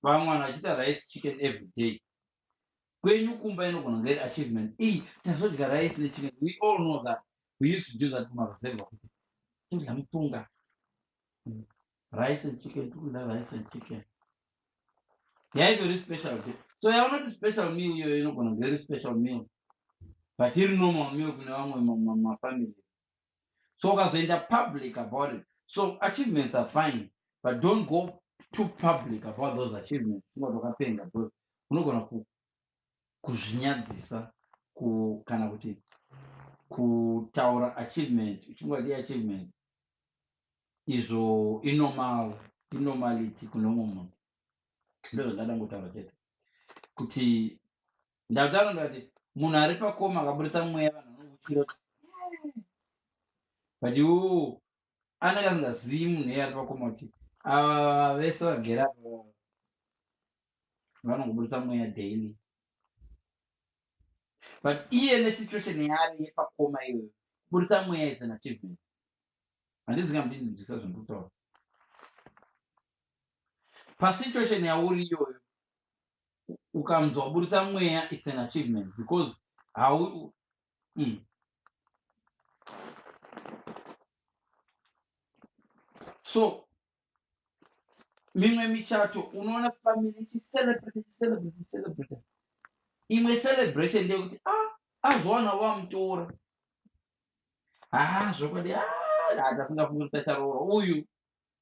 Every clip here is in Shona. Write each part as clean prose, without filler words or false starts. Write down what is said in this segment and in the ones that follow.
Vamwe vanhu vachiita rice chicken every day. Kwenyu kumba inogona kunge iri achievement. Iyi tazodya rice nechicken. We all know that. We used to do that kumaruzevha kuti todya mupunga. Rice and chicken, tokudya rice and chicken. Yaitori special day. So yaunoti special meal iyoyo inogona kunge iri special meal. But iri normal meal kune vamwe mafamily. So ukazoenda public about it. So achievements are fine, but don't go too public about those achievements. Ungati wakapenga because unogona kuzvinyadzisa kana kuti kutaura achievement uchingati achievement izvo inormal inormality kune umwe munhu. Ndozvandada ngotaura chete kuti ndataura ndikati munhu ari pakoma akaburitsa mweya vanhu vanokutyira kuti but iwowo anenge asingazivi munhu iye ari pakoma kuti ava vese vagere apa vanongoburitsa mweya daily, but iye nesituation yaari yepakoma iyoyo kuburitsa mweya is an achievement. Handizi kamudinzwisa zvandikutaura pasituation yauri iyoyo. Ukanzwa kuburitsa mweya, it's an achievement because how. So mimwe michato unoona family ichicelebrate, ichicelebrate, ichicelebrate. Imwe celebration ndeyekuti ah, azowana wamutora. Ah, zvokwadi, ah, tasingafungi kuti tacharoora uyu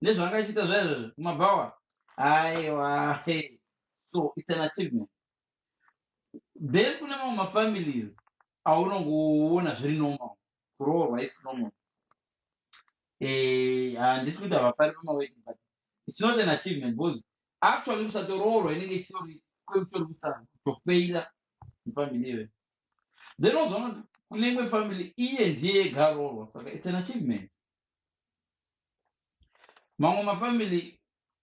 nezvaanga achiita zvaizvozvo kumabhawa. Aiwa, hey. So it's an achievement. Then kune mamwe mafamilies aunongoona zviri normal. Kuroorwa is normal. Handisi kuti havafari pamawedding, but it's not an achievement because actually kusatoroorwa inenge ichitori kwekutori kutofeila mufamily iyoyo. Then uzoona kuti kune imwe family iye ndiye ega aroorwa, saka it's an achievement. Mamwe mafamily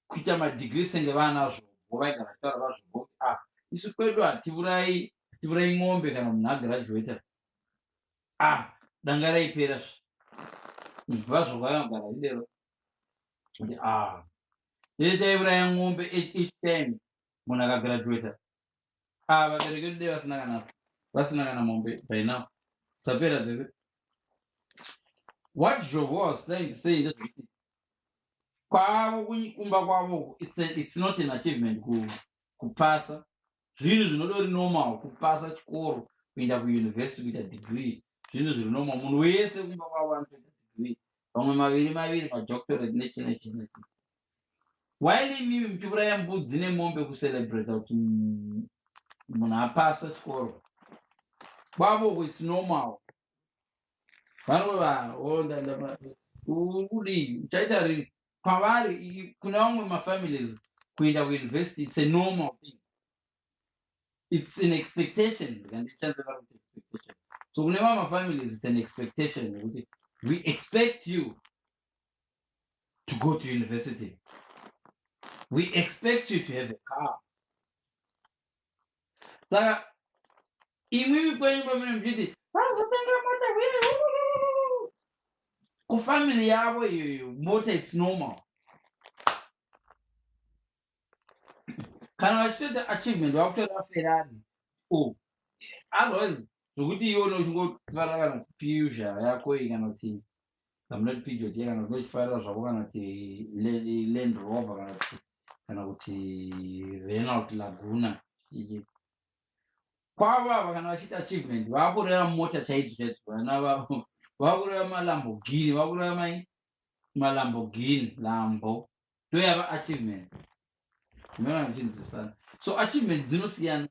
kuita madegree senge vanazvogo vaigara vachitaura vazvogo kuti ah, isu kwedu hatiurai ng'ombe kana munhu agraduata. Ah, danga raipera vazvogo vanogara zvidero kuti ah, ii taiuraya ng'ombe each time munhu akagraduata. Ah, vabereki vedu dei vasina kana mombe by now, dzapera dzese. What Jovo was trying to say ndezvekuti kwavo kumba kwavo it's not an achievement kupasa. Zvinhu zvinodori normal kupasa chikoro, kuenda kuuniversity, kuita degree, zvinhu zviri normal. Munhu wese kumba kwavo anotoita degree, vamwe maviri maviri, madoctorate nechi nechi nechi, while imimi muchiuraya mbudzi nemombe kucelebrata kuti munhu apasa chikoro. Kwavo it's normal. Vanova kudii uchaita rini kwavari. Kuna vamwe mafamilies kuenda kuuniversity it's a normal thing, it's an expectation. Ndichanze vari kuti expectation. So kune vamwe mafamilies it's an expectation yekuti we expect you to go to university, we expect you to have a car. Saka imwimi kwenyu pamene muchiti vazotenga mota, kufamily yavo iyoyo mota it's normal. Kana vachitoita achievement vakutora Ferrari. Oh, otherwise zvokuti iwe uchingofarira kana kuti Peugeot yako iyi, kana kuti zamunoti Peugeot iya, kana kuti unochifarira zvako, kana kuti Land Rover, kana kuti Renault Laguna. Kwavo ava kana vachiita achievement vakureva mota chaidzo chaidzo. Vana vavo vakureva maLamborghini, vakureva mai maLamborghini, Lambo ndoyava achievement. Unoona muchinzwisana. So achievement dzinosiyana.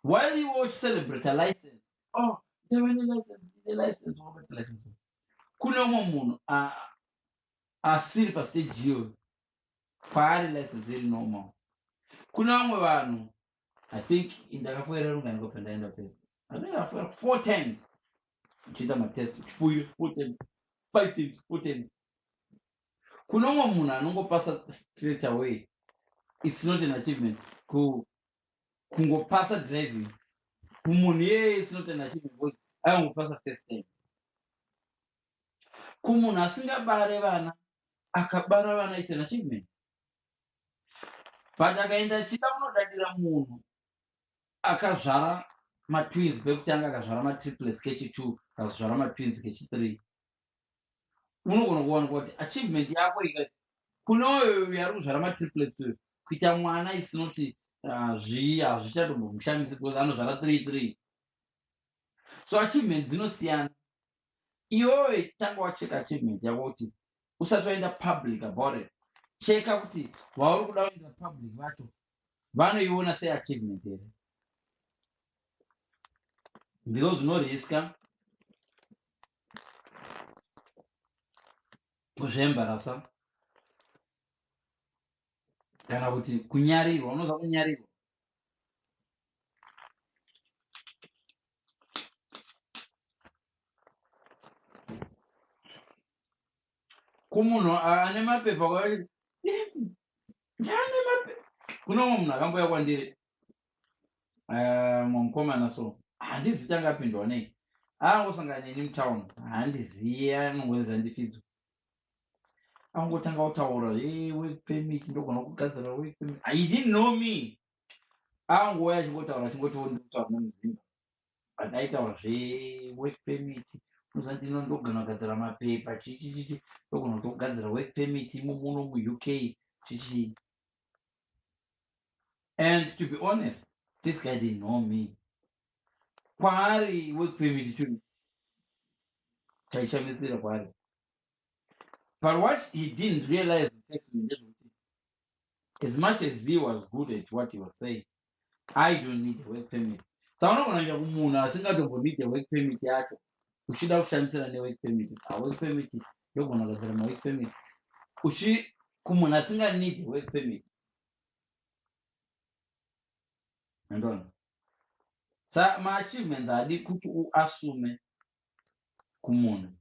While iwe uchicelebrate license, oh, ndava nelicense, ndine license, wakabata license, kune umwe munhu asiri pastage iyoyo kwaari license iri normal. Kune vamwe vanhu, I think ndakafoira rungani kopfa ndaenda test. I think ndakafoira four times uchiita matest, uchifoira four times, five times, four times. Kune umwe munhu anongopasa straight away, it's not an achievement. Kungopasa driving kumunhu iyeye it's not an achievement because aingopasa first time. Kumunhu asingabare vana, akabara vana, it's an achievement. But akaenda achida kunodadira munhu akazvara matwins pekutanga, akazvara matriplets kechi2, akazvara matwins kechi3, unogona kuwanikwa kuti achievement yako ika kune uyo yari kuzvara matriplets uyo, kuita mwana isinoti hazvichatombomushamisi because anozvara 3 3. So achievement dzinosiyana. Iwewe tanga wacheka achievement yako kuti usati waenda public about it, cheka kuti vauri kuda kuenda public vacho vanoiona seachievement here, because unoriska kuzviembarasa kana kuti kunyarirwa. Unoza kunyarirwa. Kumunhu ane mapepa, ane mapepa. Kune umwe munhu akambouya kwandiri, mukomana, so handizi tanga apindwa nei, angosangana neni mutown, handizivi, anongoziva ndiFidzo. Angotanga kutaura, "Work permit, ndogona kugadzira work permit." He didn't know me. Angouya achingotaura, achingoti ndikutaura nemuzimba, but aitaura zvework permit. Unoziva ndino ndogona kugadzira mapepa, chichichichi, ndogona kutogadzira work permit imo muno muUK, chichi. And to be honest, this guy didn't know me. Kwaari work permit chinhu chaishamisira kwaari, but what he didn't realize ndezvekuti as much as he was good at what he was saying, I don't need a work permit. Saka unogona kuenda kumunhu asingatombonid a work permit yacho, uchida kushamisira nework permit. A work permit, ndogona kugadzira mawork permit, uchi kumunhu asinganid work permit. Andona sa maachievements haadi kuti uassume kumunhu,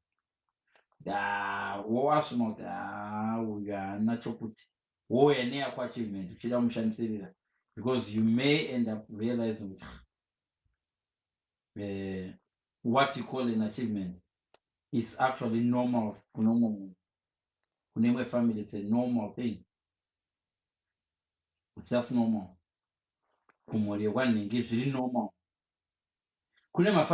woassume kuti ha, uyu haana chokuti, wouya neyako achievement uchida kumushamisirira, because you may end up realizing kuti what you call an achievement is actually normal kune umwe munhu, kune imwe family. It's a normal thing, it's just normal. Kumhuri yekwanhingi zviri normal, kune mafamily.